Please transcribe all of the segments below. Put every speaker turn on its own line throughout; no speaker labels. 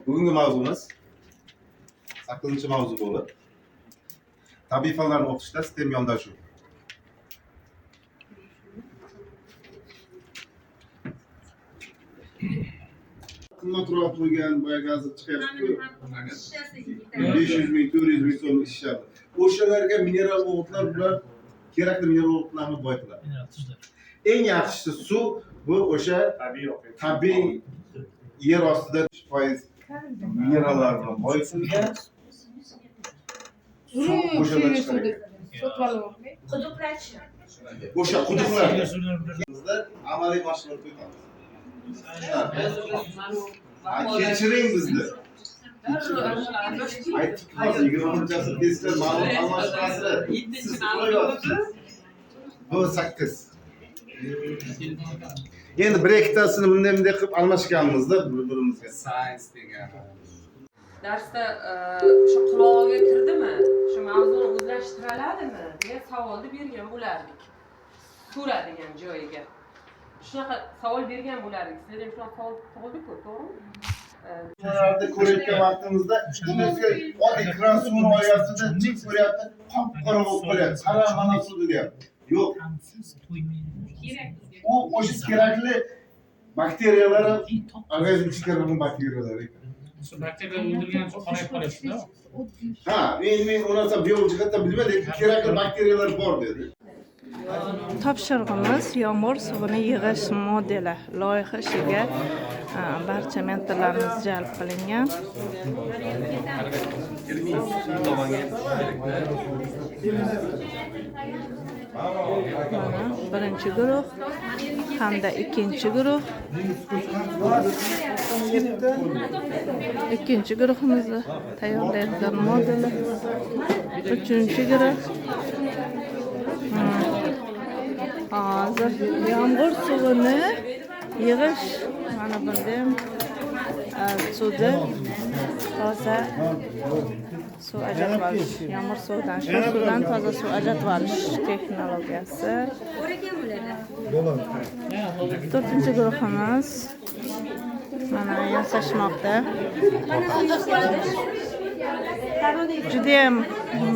Bugungi mavzumiz sakkizinchi mavzu bo'lib, tabiiy fanlarni o'qitishda STEM yondashuv. Qimmatroq bo'lgan boyagi hozir chiqyapti-ku. 500 ming, 400 ming so'm ishishadi. O'shalarga mineral o'g'itlar, bular kerakli mineral o'g'itlarni boyitadi. Eng yaxshisi suv bu o'sha tabiiy yer ostida 3% minerallar bilan boyitilgan suv o'shadan chiqar ekan.
Quduqlarchi.
O'sha quduqlar. Bizlar amaliy mashg'ulot o'tamiz. Kechiring bizni. Aytdik hozir 20-chasi testlar ma'lumot almashish asri. Siz qo'yyapsiz. Bu 8. Endi bir ikkitasini bunday bunday qilib almashganmizda bir-birimizga.
Science degani.
Darsda o'sha qulog'iga kirdimi, shu mavzuni o'zlashtiraladimi degan savolni bergan bo'lardik. Sura degan joyiga. Shunaqa savol bergan bo'lardik. Sizlarda ham shunaqa savol tug'ildi-ku, to'g'rimi?
Ularni ko'rayotgan vaqtimizda shunisi oddiy kran suvini olyapti-da, jim ko'ryapti, qop-qora bo'lib qolyapti. Qara, mana suv deyapti. Yo'q, u o'sha kerakli bakteriyalari organizm ichiga kirgan bakteriyalar ekan.
Shu bakteriyalar o'ldirgan uchun qorayib qolyapti-da.
Ha, men u narsa biologik jihatdan bilmayman, lekin kerakli bakteriyalar bor dedi.
Topshirig'imiz yomg'ir suvini yig'ish modeli loyiha ishiga barcha mentorlarimiz jalb qilingan. Mana birinchi guruh hamda ikkinchi guruh. Ikkinchi guruhimizni tayyorlayotgan modeli. Uchinchi guruh. Hozir yomg'ir suvini yig'ish, mana bunda ham suvni toza suv ajratib olish, yomg'ir suvidan, shu suvdan toza suv ajratib olish texnologiyasi. To'rtinchi guruhimiz mana yasashmoqda. Judayam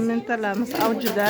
mentorlarimiz avjida.